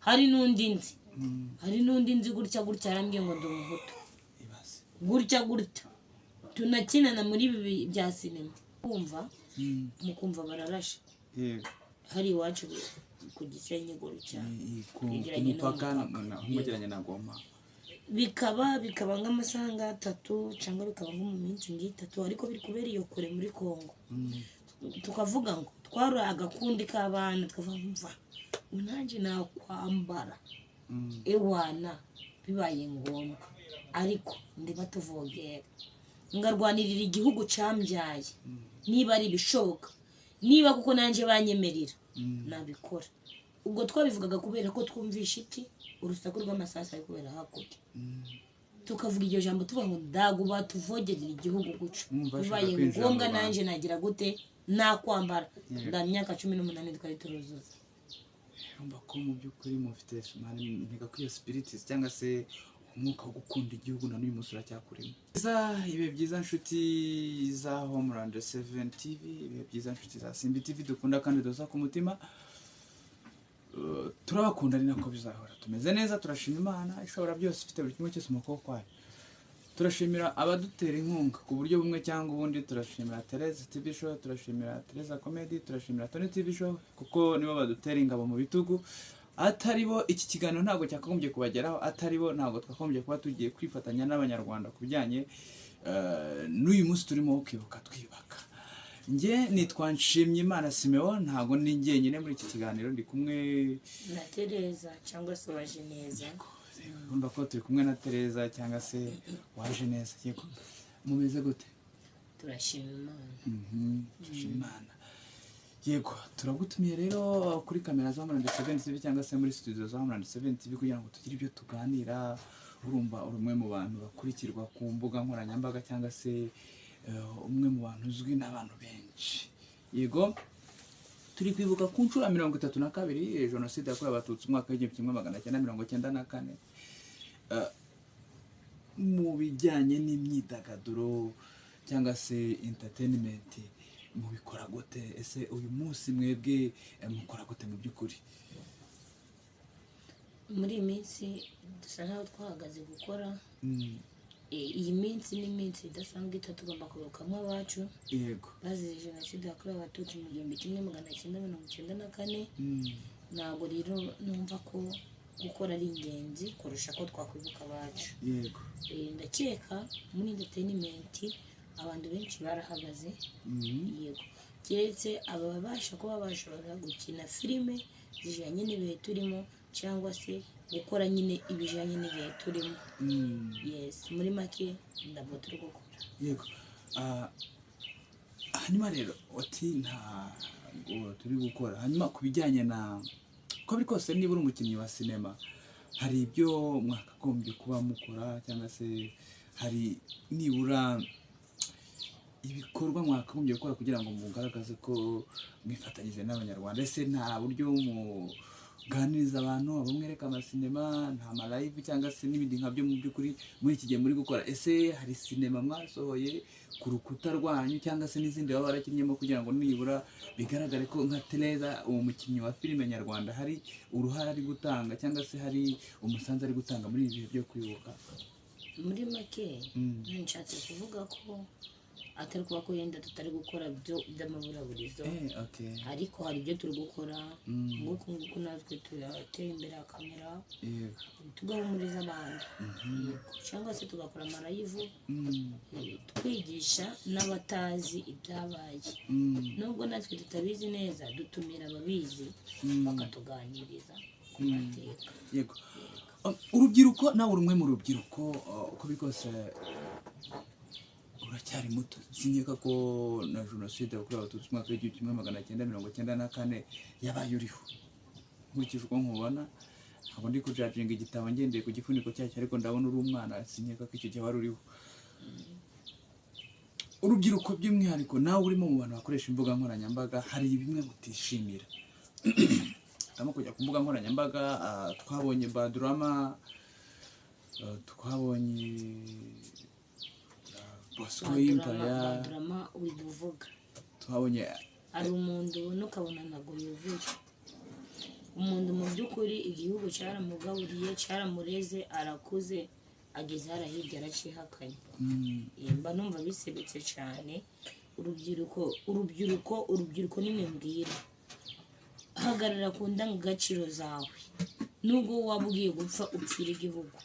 Hari n'undi nzi, hari n'undi nzi gutya gutya, arambwiye ngo ndi Umuhutu. Ibaze. Gutya gutya tunakinana muri ibi bya sinema, kumva mukumva bararashe. Hari iwacu ku Gisenyi gutya. Ku Twegeranye mupaka. n'umupaka. Mwegeranye na Goma. Bikaba nk'amasaha nk'atatu cyangwa bikaba nko mu minsi nk'itatu, ariko biri kubera iyo kure muri Kongo. Tukavuga ngo twari agakundi k'abana, tukavuga ngo mva ubu nanjye nakwambara, ewana bibaye ngombwa, ariko ndiba tuvogera ngarwanirira igihugu cyambyaye. Niba ari ibishoboka, niba kuko nanjye banyemerera, nabikora. Ubwo twabivugaga kubera ko twumvisha iki urusaku rw'amasasu ari kubera hakurya, tukavuga iryo jambo tuvuga ngo ndago batuvogerera igihugu guca. Mwumva bashaka Bibaye kwinjira mu ngombwa Rwanda. nanjye nagira gute? Nakwambara. Nda myaka 18 twari turuzuza. Urumva ko mu by'ukuri mufite, nkeka ko iyo spirit cyangwa se umwuka wo gukunda igihugu na n'uyu munsi uracyakurimo. Ibihe byiza nshuti za Homeland 7 TV, ibihe byiza nshuti za Simbi TV dukunda kandi dusa ku mutima. Turabakunda, ni nako bizahora. Tumeze neza, turashima Imana ishobora byose, ifite buri kimwe cyose mu kuboko kwayo. Turashimira abadutera inkunga ku buryo bumwe cyangwa ubundi. Turashimira Tereza TV Show, turashimira Tereza Comedy, turashimira Tony TV Show, kuko nibo badutera ingabo mu bitugu. Atari bo iki kiganiro ntabwo cyakagombye kubageraho, atari bo ntabwo twakagombye kuba tugiye kwifatanya n'Abanyarwanda ku bijyanye n'uyu munsi turimo wo kwibuka twiyubaka. Njye nitwa Nshimyimana Simeon, ntabwo ndi njyenyine muri iki kiganiro, ndi kumwe na Tereza cyangwa se Waje Neza. Urumva ko turi kumwe na Tereza cyangwa se Waje Neza. Yego, mumeze gute? Turashima Imana. Turashima Imana. Yego, turagutumiye rero kuri kamera za Homeland 7 TV cyangwa se muri studio za Homeland 7 TV kugira ngo tugire ibyo tuganira. Urumva uri umwe mu bantu bakurikirwa ku mbuga nkoranyambaga cyangwa se umwe mu bantu uzwi n'abantu benshi. Yego, turi kwibuka ku nshuro ya 32 jenoside yakorewe Abatutsi umwaka w'1994. Mu bijyanye n'imyidagaduro cyangwa se entertainment, mubikora gute? Ese uyu munsi mwebwe mukora gute mu by'ukuri? Muri iyi minsi dusa nkaho twahagaze gukora. Iyi minsi ni iminsi idasanzwe itatu tugomba kwibukamo abacu bazize jenoside yakorewe Abatutsi mu 1994. Ntabwo rero numva ko gukora ari ingenzi kurusha ko twakwibuka abacu. Ndakeka muri entertainment abantu benshi barahagaze. Yego, keretse ababasha kuba bashobora gukina filime zijyanye n'ibihe turimo cyangwa se gukora nyine ibijyanye n'ibihe turimo. Yes, muri make ndabwo turi gukora. Yego. Hanyuma rero uti ntabwo turi gukora. Hanyuma ku bijyanye na uko biri kose, niba uri umukinnyi wa sinema, hari ibyo mwakagombye kuba mukora cyangwa se hari nibura ibikorwa mwakagombye gukora kugira ngo mugaragaze ko mwifatanyije n'Abanyarwanda. Ese nta buryo muganiriza abantu, abo mwereka amasinema, nta ma live cyangwa se n'ibindi nkabyo mu by'ukuri muri iki gihe muri gukora? Ese hari sinema mwasohoye ku rukuta rwanyu cyangwa se n'izindi baba barakinnyemo kugira ngo nibura bigaragare ko nka Tereza, uwo mukinnyi wa filime nyarwanda, hari uruhare ari gutanga cyangwa se hari umusanzu ari gutanga muri ibi bihe byo kwibuka? Muri make nshatse kuvuga ko atari kuba ko yenda tutari gukora byo by'amaburaburizo, ariko hari ibyo turi gukora nk'uku nguku natwe turatera imbere ya kamera, tugahumuriza abantu. Yego. Cyangwa se tugakora ama live, twigisha n'abatazi ibyabaye. Nubwo natwe tutabizi neza, dutumira ababizi bakatuganiriza ku mateka. Yego. Urubyiruko, nawe uri umwe mu rubyiruko, uko biri kose uracyari muto. Sinkeka ko na jenoside yakorewe Abatutsi umwaka w'1994 yabaye uriho. Nkurikije uko nkubona, ntabwo ndi kujajinga igitabo ngendeye ku gifuniko cyacyo, ariko ndabona uri umwana, sinkeka ko icyo gihe wari uriho. Urubyiruko by'umwihariko, nawe urimo mu bantu bakoresha imbuga nkoranyambaga, hari bimwe mutishimira. Hitamo kujya ku mbuga nkoranyambaga, twabonye Badrama, twabonye Bosco Empire. Badrama uri kuvuga. Twabonye Hari umuntu ubona ukabona ntabwo yuzuye. Umuntu mu by'ukuri igihugu cyaramugaburiye, cyaramureze, arakuze, ageze hariya hirya aracihakanye. Mba numva bisebetse cyane. Urubyiruko, urubyiruko, urubyiruko nimwe mbwira, hagarara ku ndangagaciro zawe. Nubwo waba ugiye gupfa, upfira igihugu.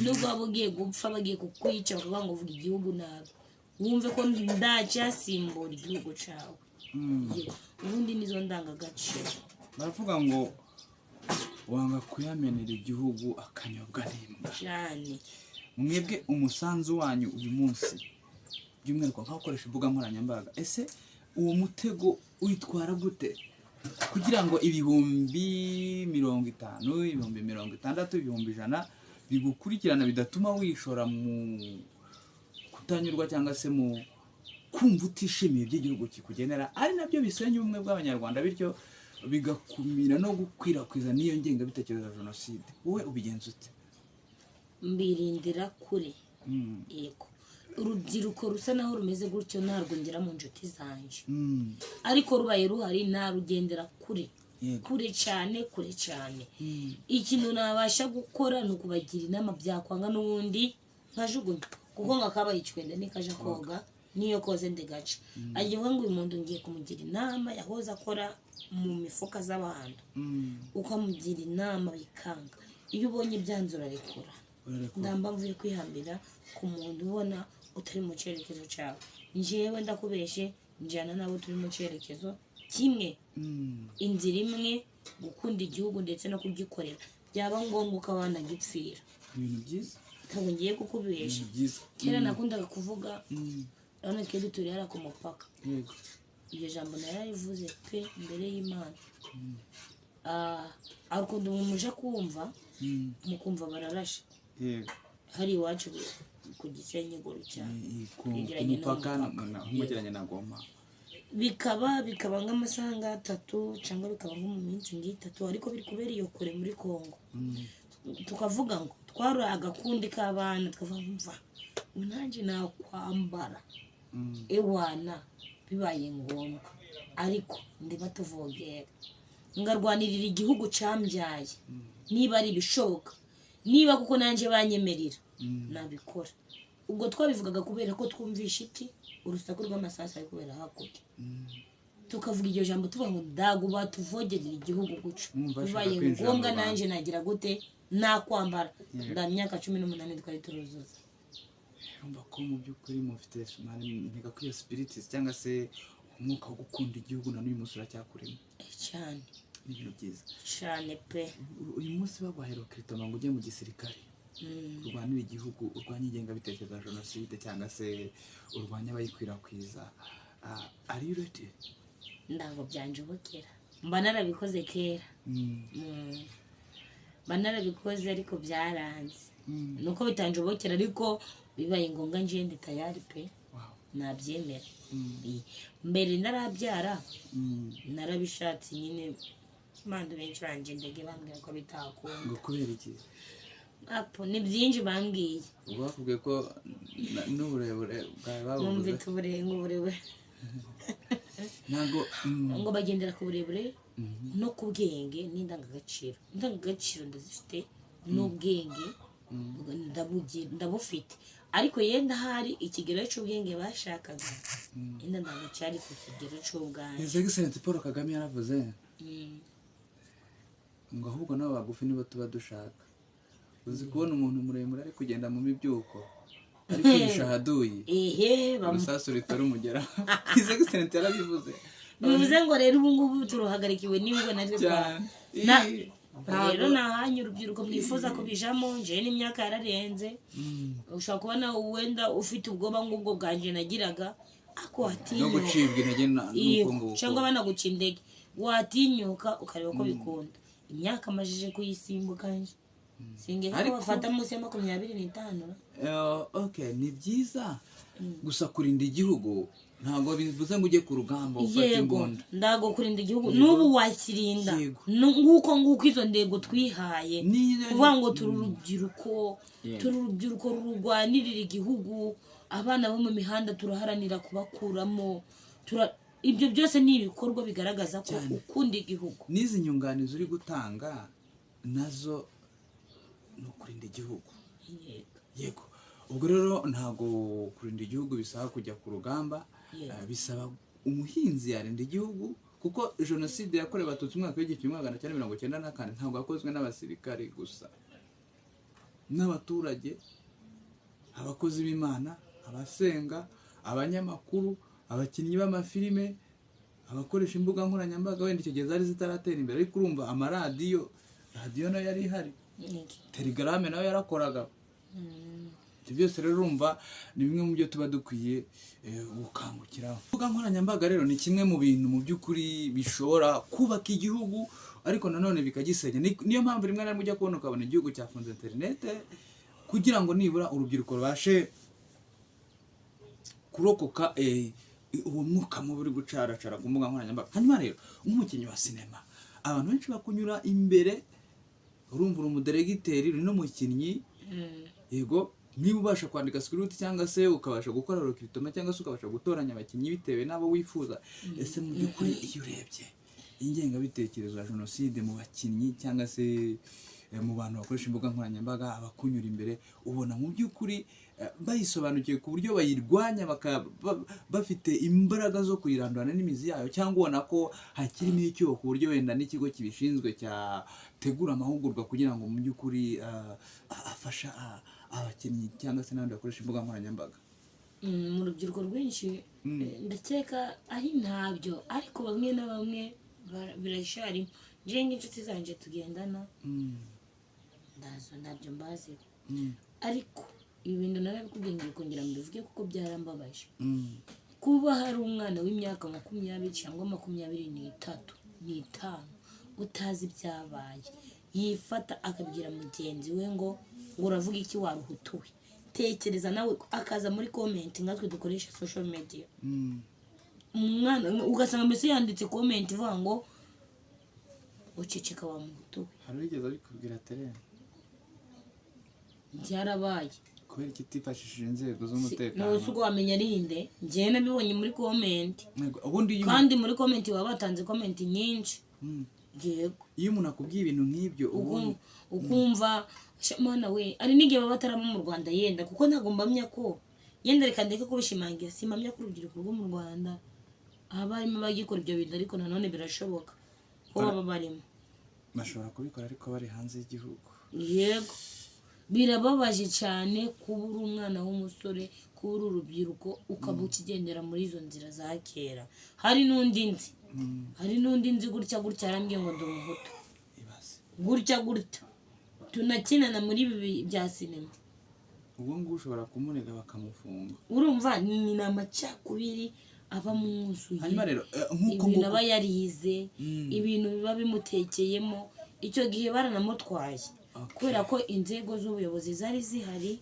Nubwo waba ugiye gupfa, bagiye kukwica bakavuga ngo uvuga igihugu nabi, wumve ko ndacyasimbura igihugu cyawe. Yego, ubundi nizo ndangagaciro. Baravuga ngo wanga kuyamenera igihugu akanyobwa n'imbwa. Cyane. Mwebwe umusanzu wanyu uyu munsi, by'umwihariko nk'abakoresha imbuga nkoranyambaga, ese uwo mutego witwara gute kugira ngo 50,000, 60,000, 100,000 bigukurikirana bidatuma wishora mu kutanyurwa cyangwa se mu kumva utishimiye iby'igihugu kikugenera, ari nabyo bisenya ubumwe bw'Abanyarwanda, bityo bigakumira no gukwirakwiza n'iyo ngengabitekerezo ya jenoside? Wowe ubigenza ute? Mbirindira kure. Yego, urubyiruko rusa naho rumeze gutyo ntabwo ngera mu nshuti zanjye, ariko rubaye ruhari narugendera kure. Kure cyane, kure cyane. Ikintu nabasha gukora ni ukubagira inama, byakwanga n'ubundi nkajugunya, kuko ngo akabaye icwende nikaja koga, niyo koze ndigaca. Agiye ngo uyu muntu ngiye kumugira inama, yahoze akora mu mifuka z'abantu, ukamugira inama bikanga. Iyo ubonye byanze urarekura. Urarekura. Ndamba mvuye kwihambira ku muntu ubona utari mu cyerekezo cyawe. Njyewe ndakubeshe, njyana nabo turi mu cyerekezo kimwe, inzira imwe, gukunda igihugu ndetse no kugikorera, byaba ngombwa ukaba wanagipfira. Ibintu byiza. Ntabwo ngiye kukubesha. Ibintu byiza. Kera nakundaga kuvuga, urabona twe duturiye hariya ku mupaka, iryo jambo nararivuze pe mbere y'Imana. Hari ukuntu muje kumva, mukumva bararashe hari iwacu ku Gisenyi gutya. Ku Twegeranye mupaka. n'umupaka. Nk'umwegeranye na Goma. Bikaba nk'amasaha nk'atatu cyangwa bikaba nko mu minsi nk'itatu, ariko biri kubera iyo kure muri Kongo. Tukavuga ngo twari agakundi k'abana, tukavuga ngo mva ngo nanjye nakwambara, ewana bibaye ngombwa, ariko ndibatuvogera ngarwanirira igihugu cyambyaye. Niba ari ibishoboka, niba kuko nanjye banyemerera, nabikora. Ubwo twabivugaga kubera ko twumvisha iki urusaku rw'amasasu ari kubera hakurya, tukavuga iryo jambo tuvuga ngo ndago batuvogerera igihugu guca. Mwumva bashaka Bibaye kwinjira mu ngombwa Rwanda. nanjye nagira gute? Nakwambara. Nda myaka 18 twari turuzuza. Urumva ko mu by'ukuri mufite, nkeka ko iyo spirit cyangwa se umwuka wo gukunda igihugu na n'uyu munsi uracyakurimo. Cyane. Ni ibintu byiza. Cyane pe. Uyu munsi baguhaye recrutement ngo ujye mu gisirikare, urwanire igihugu, urwanye ingengabitekerezo ya jenoside cyangwa se urwanye abayikwirakwiza, are you ready? Ntabwo byanjobokera, mba narabikoze kera. Mba narabikoze ariko byaranze, nuko bitanjobokera, ariko bibaye ngombwa nje ndi tayari pe. Nabyemera. Mbere narabyara, narabishatse nyine, abantu benshi banje ndege bambwira ko bitakunda. Ngo kubera iki? Apo ni byinshi bambwiye. Ubwo bakubwiye ko n'uburebure bwawe babuvuze? Numvise uburenga uburebure. Ntabwo Ngo bagendera ku burebure no ku bwenge n'indangagaciro. Indangagaciro ndazifite, n'ubwenge ndabufite, ariko yenda hari ikigero cy'ubwenge bashakaga, yenda ntabwo cyari ku kigero cy'ubwanjye. His Excellency Paul Kagame yaravuze ngo ahubwo nabo bagufi nibo tuba dushaka. Uzi kubona umuntu muremure ari kugenda mu mibyuko, ari kwihisha ahaduyi, Ehe, urusasu ritari umugera? His Excellency yarabivuze. Bivuze ngo rero ubu ngubu turuhagarikiwe n'ingwe natwe Cyane. Rero nahanyu urubyiruko mwifuza kubijamo, njyewe n'imyaka yararenze, ushobora kubona wenda ufite ubwoba ngubwo bwanjye nagiraga, ako No watinyuka. gucibwa intege nuko Yego, nguko. cyangwa banaguca indege, watinyuka ukareba ko bikunda. Imyaka amajije kuyisimbuka nje singe ko bafata munsi ya 25. Okay, ni byiza gusa kurinda igihugu ntabwo bivuze ngo ujye ku rugamba ufate imbunda. Ndago kurinda igihugu n'ubu wakirinda. Nguko nguko izo ndego twihaye, kuvuga ngo turi urubyiruko, turi urubyiruko rurwanirira igihugu, abana bo mu mihanda turaharanira kubakuramo. Ibyo byose ni ibikorwa bigaragaza ko Cyane. ukunda igihugu. N'izi nyunganizi uri gutanga nazo ni ukurinda igihugu. Yego. Yego, ubwo rero ntabwo kurinda igihugu bisaba kujya ku rugamba. Yego. Bisaba umuhinzi yarinda igihugu, kuko jenoside yakorewe Abatutsi mu mwaka w'1994 ntabwo yakozwe n'abasirikari gusa, n'abaturage, abakozi b'Imana, abasenga, abanyamakuru, abakinnyi b'amafilime, abakoresha imbuga nkoranyambaga. Wenda icyo gihe zari zitaratera imbere, ariko urumva amaradiyo, radiyo nayo yari ihari, Yego. Telegram nayo yarakoraga. Ibyo byose rero urumva ni bimwe mu byo tuba dukwiye gukangukiraho. Imbuga nkoranyambaga rero ni kimwe mu bintu mu by'ukuri bishobora kubaka igihugu, ariko nanone bikagisenya. Niyo mpamvu rimwe na rimwe ujya kubona ukabona igihugu cyafunze interinete kugira ngo nibura urubyiruko rubashe kurokoka uwo mwuka mubi uri gucaracara ku mbuga nkoranyambaga. Hanyuma rero, nk'umukinnyi wa sinema, abantu benshi bakunyura imbere. Urumva uri umudiregiteri, uri n'umukinnyi. Yego, niba ubasha kwandika script cyangwa se ukabasha gukora recruitment cyangwa se ukabasha gutoranya abakinnyi bitewe n'abo wifuza, ese mu by'ukuri iyo urebye ingengabitekerezo ya jenoside mu bakinnyi cyangwa se mu bantu bakoresha imbuga nkoranyambaga, abakunyura imbere, ubona mu by'ukuri bayisobanukiwe ku buryo bayirwanya bafite imbaraga zo kuyirandurana n'imizi yayo, cyangwa ubona ko hakirimo icyuho ku buryo wenda n'ikigo kibishinzwe cyategura amahugurwa kugira ngo mu by'ukuri afasha abakinnyi cyangwa se n'abandi bakoresha imbuga nkoranyambaga? Mu rubyiruko rwinshi, ndakeka ari ntabyo, ariko bamwe na bamwe biracyarimo. Njyewe nk'inshuti zanjye tugendana, ndazo ntabyo mbaziho. Ariko ibi bintu narabikubwiye, ngiye kongera mbivuge kuko byarambabaje. Kuba hari umwana w'imyaka 20 cyangwa 23 n'itanu utazi ibyabaye, yifata akabwira mugenzi we ngo uravuga iki waruhutuwe? Tekereza nawe, akaza muri comment nkatwe dukoresha social media, umwana ugasanga mbese yanditse comment ivuga ngo uceceka wa muhutu we. Hari uwigeze abikubwira, Tere? Byarabaye. Kubera iki utifashishije inzego z'umutekano? Ntuzi ubwo wamenya ari nde? Njyewe nabibonye muri comment. Yego, ubundi iyo Kandi muri comment baba batanze comment nyinshi. Yego. Iyo umuntu akubwiye ibintu nk'ibyo, ubundi Ukumva sha, mana we, ari n'igihe baba bataraba mu Rwanda yenda, kuko ntabwo mbamya ko yenda, reka ndeke kubishimangira, simpamya ko urubyiruko rwo mu Rwanda haba harimo abagikora ibyo bintu, ariko nanone birashoboka ko baba barimo. Bashobora kubikora ariko bari hanze y'igihugu. Yego, birababaje cyane kuba uri umwana w'umusore, kuba uri urubyiruko, ukaba ukigendera muri izo nzira za kera. Hari n'undi nzi gutya gutya, yarambwiye ngo ndi Umuhutu. Ibaze. Gutya gutya, tunakinana muri ibi bya sinema. Ubwo ngubu ushobora kumurega bakamufunga. Urumva ni amacakubiri aba amwuzuye. Hanyuma rero nk'uko Ibintu nguko aba yarize, ibintu biba bimutekeyemo. Icyo gihe baranamutwaye kubera ko inzego z'ubuyobozi zari zihari,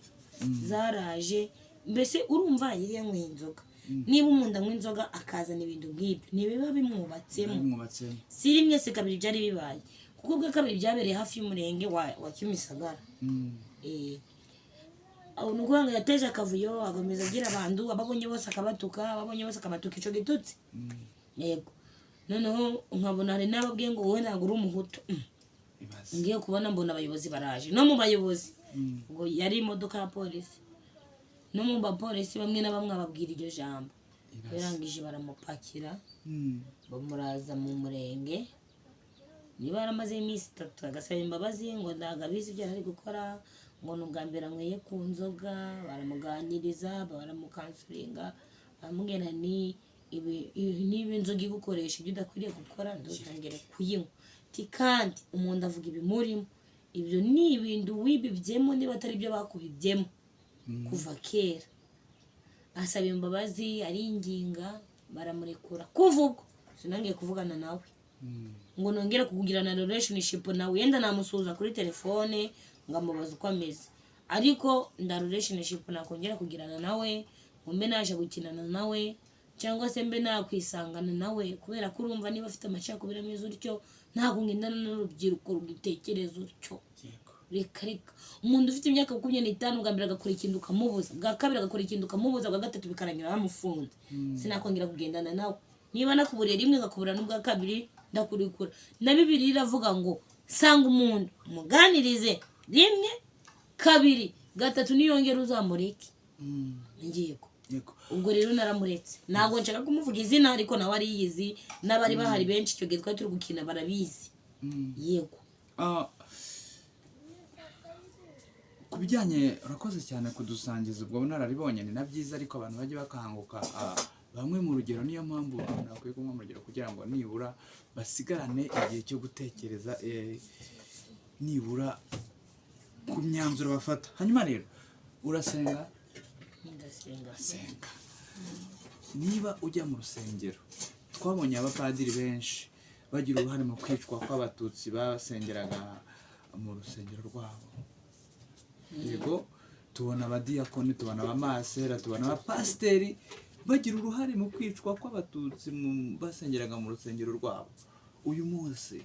zaraje. Mbese urumva yari yanyweye inzoga. Niba umuntu anywa inzoga akazana ibintu nk'ibyo, ntibiba bimwubatsemo. Bimwubatsemo. Si rimwe, si kabiri byari bibaye, kuko ubwa kabiri byabereye hafi y'umurenge wa Kimisagara. Aho ni ukuvuga ngo yateje akavuyo, akomeza agira abantu ababonye bose akabatuka, ababonye bose akabatuka icyo gitutsi. Yego, noneho nkabona hari n'ababwiye ngo wowe ntabwo uri Umuhutu. Ibaze. Ngiye kubona mbona abayobozi baraje, no mu bayobozi, ubwo yari imodoka ya polisi, no mu bapolisi bamwe na bamwe ababwira iryo jambo. Ibaze. Birangije baramupakira, bamuraza mu murenge. Niba yaramaze iminsi 3, agasaba imbabazi ngo ntabwo abizi ibyo ari gukora, ngo ni ubwa mbere anyweye ku nzoga. Baramuganiriza, baramukansuringa, baramubwira ni ibi, niba inzoga igukoresha ibyo udakwiriye gukora, ntuzongere kuyinywa. Ati kandi umuntu avuga ibimurimo, ibyo ni ibintu wibibyemo niba atari ibyo bakubibyemo kuva kera. Asaba imbabazi, aringinga, baramurekura. Kuva ubwo sinongeye kuvugana nawe ngo nongere kugirana relationship nawe. Yenda namusuhuza kuri telefone ngamubaza uko ameze, ariko nda relationship nakongera kugirana nawe ngo mbe naje gukinana nawe cyangwa se mbe nakwisangana nawe, kubera ko urumva niba afite amacakubiri ameze utyo, ntabwo ngendana n'urubyiruko rugitekereza utyo. Reka reka, umuntu ufite imyaka 25, bwa mbere agakora ikintu ukamubuza, bwa kabiri agakora ikintu ukamubuza, bwa gatatu bikarangira bamufunze, sinakongera kugendana nawe. Niba nakuburiye rimwe nkakubura n'ubwa kabiri, ndakurekura. Na Bibiliya iravuga ngo sanga umuntu umuganirize rimwe, kabiri, gatatu, niyongera uzamureke. Yego. Yego. Ubwo rero naramuretse, ntabwo nshaka kumuvuga izina, ariko nawe ariyizi, n'abari bahari benshi icyo gihe twari turi gukina barabizi. Yego. Ku bijyanye, urakoze cyane kudusangiza ubwo bunararibonye, ni na byiza, ariko abantu bajye bakanguka, bamwe mu rugero. Niyo mpamvu abantu bakwiye kunywa mu rugero kugira ngo nibura basigarane igihe cyo gutekereza, nibura ku myanzuro bafata. Hanyuma rero urasenga? Ndasenga. Senga. Niba ujya mu rusengero, twabonye abapadiri benshi bagira uruhare mu kwicwa kw'Abatutsi basengeraga mu rusengero rwabo. Yego, tubona abadiyakoni, tubona abamasera, tubona abapasiteri bagira uruhare mu kwicwa kw'Abatutsi basengeraga mu rusengero rwabo. Uyu munsi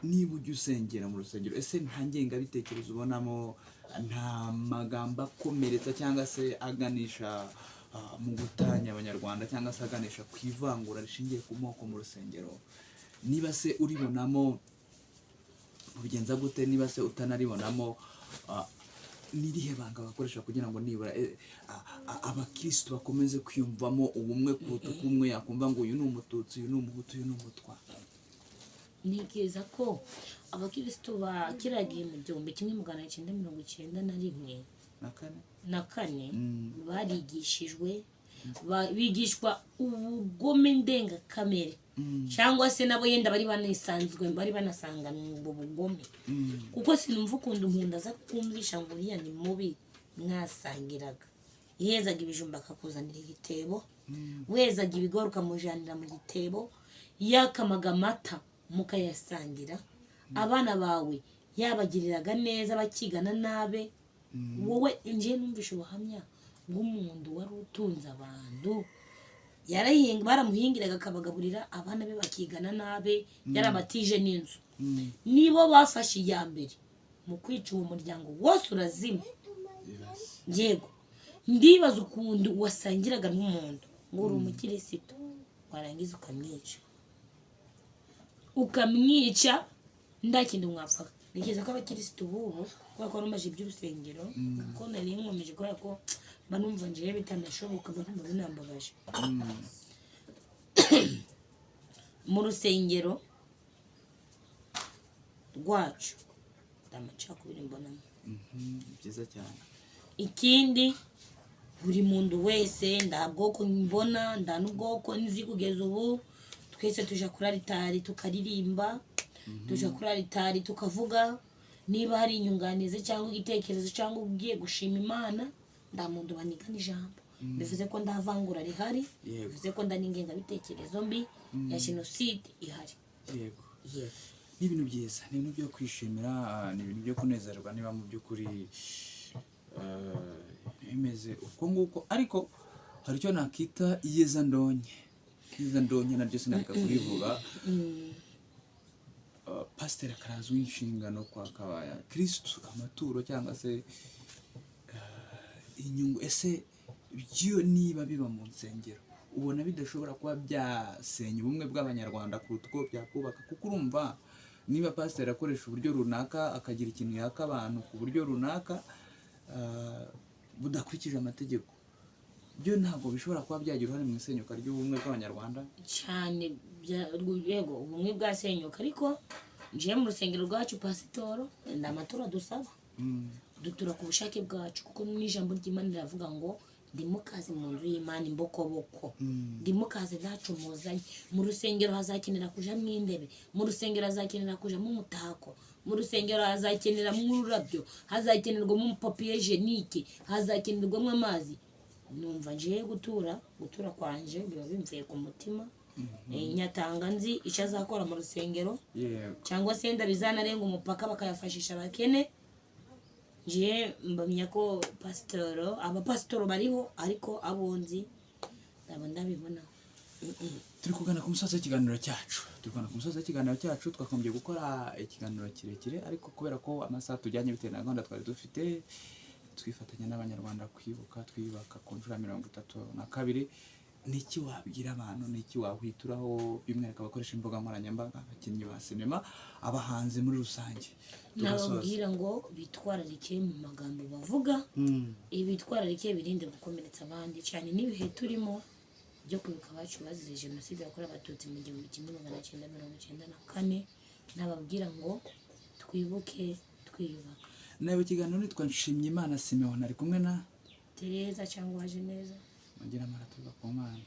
niba ujya usengera mu rusengero, ese nta ngengabitekerezo ubonamo, nta magambo akomeretsa cyangwa se aganisha mu gutanya Abanyarwanda cyangwa se aganisha ku ivangura rishingiye ku moko mu rusengero? Niba se uribonamo, ubigenza gute? Niba se utanaribonamo, ni irihe banga bakoresha kugira ngo nibura abakirisitu bakomeze kwiyumvamo ubumwe kuruta uko umwe yakumva ngo uyu ni Umututsi, uyu ni Umuhutu, uyu ni Umutwa? Ntekereza ko abakirisitu ba kiriya gihe mu 1991 na kane na kane barigishijwe, bigishwa ubugome ndengakamere, cyangwa se nabo yenda bari banisanzwe, bari banasanganywe ubwo bugome, kuko sinumva ukuntu umuntu aza kumvisha ngo uriya ni mubi. Mwasangiraga, yezaga ibijumba akakuzanira igitebo, wezaga ibigori ukamujanira mu gitebo, yakamaga amata mukayasangira, abana bawe yabagiriraga neza bakigana nabe. Wowe ngiye numvishe ubuhamya bw'umuntu wari utunze abantu, yarahinga, baramuhingiraga akabagaburira, abana be bakigana nabe, yarabatije n'inzu. Nibo bafashe iya mbere mu kwica uwo muryango wose, urazima. Yego, ndibaza ukuntu wasangiraga n'umuntu ngo uri umukirisitu, warangiza ukamwica, ukamwica, nta kintu mwapfaga. Ntekereza ko abakirisitu b'ubu, kubera ko numaje iby'urusengero, kuko nari nkomeje, kubera ko mba numva njewe bitanashoboka, mba numva binambabaje. Mu rusengero rwacu nta macakubiri mbonamo. Byiza cyane. Ikindi, buri muntu wese, nta bwoko mbona, nta n'ubwoko nzi kugeza ubu. Twese tuja kuri aritari tukaririmba, tuja kuri aritari tukavuga niba hari inyunganizi cyangwa igitekerezo cyangwa ugiye gushima Imana. Nta muntu banigana ijambo, bivuze ko nta vangura rihari. Bivuze ko nda n'ingengabitekerezo mbi ya jenoside ihari. Yego. Ni ibintu byiza, ni ibintu byo kwishimira, ni ibintu byo kunezerwa niba mu by'ukuri bimeze uko nguko. Ariko hari icyo nakita iyezandonke. Iyezandonke naryo sinareka kurivuga. Pasiteri akarazwa inshingano kwa kabaya kirisitu amaturo cyangwa se inyungu. Ese byo niba biba mu nsengero, ubona bidashobora kuba byasenya ubumwe bw'Abanyarwanda kuruta uko byakubaka? Kuko urumva niba pasiteri akoresha uburyo runaka, akagira ikintu yaka abantu ku buryo runaka budakurikije amategeko, byo ntabwo bishobora kuba byagira uruhare mu isenyuka ry'ubumwe bw'Abanyarwanda? Cyane, yego, ubumwe bwasenyuka, ariko njiye mu rusengero rwacu, pasitoro nta amaturo dusaba. Dutura ku bushake bwacu, kuko n'ijambo ry'Imana riravuga ngo ndimukaze mu nzu y'Imana imbokoboko, ndimukaze ntacu muzanye. Mu rusengero hazakenera kujamo intebe, mu rusengero hazakenera kujamo umutako, mu rusengero hazakeneramo ururabyo, hazakenerwamo papier hygiénique, hazakenerwamo amazi. Numva ngiye gutura, gutura kwanje biba bimvuye ku mutima. Nyatanga nzi icyo azakora mu rusengero, cyangwa se wenda bizanarenga umupaka bakayafashisha abakene. Ngiye mbamya ko pasitoro, abapasitoro bariho, ariko abo nzi ndaba ndabibona. Turi kugana ku musozi w'ikiganiro cyacu, turi kugana ku musozi w'ikiganiro cyacu. Twakagombye gukora ikiganiro kirekire, ariko kubera ko amasaha tujyanye bitewe na gahunda twari dufite, twifatanya n'Abanyarwanda kwibuka, twiyubaka ku nshuro ya 32. Niki wabwira abantu, niki wahwituraho by'umwihariko abakoresha imbuga nkoranyambaga, abakinnyi ba sinema, abahanzi muri rusange? Tugasoza. Nababwira ngo bitwararike mu magambo bavuga, bitwararike, birinde gukomeretsa abandi cyane n'ibihe turimo byo kwibuka abacu bazize Jenoside yakorewe Abatutsi mu 1994. Nababwira ngo twibuke twiyubaka. Nawe ikiganiro nitwa Nshimyimana Simeon, ari kumwe na Tereza cyangwa waje neza. Mugira amahoro aturuka ku Mana.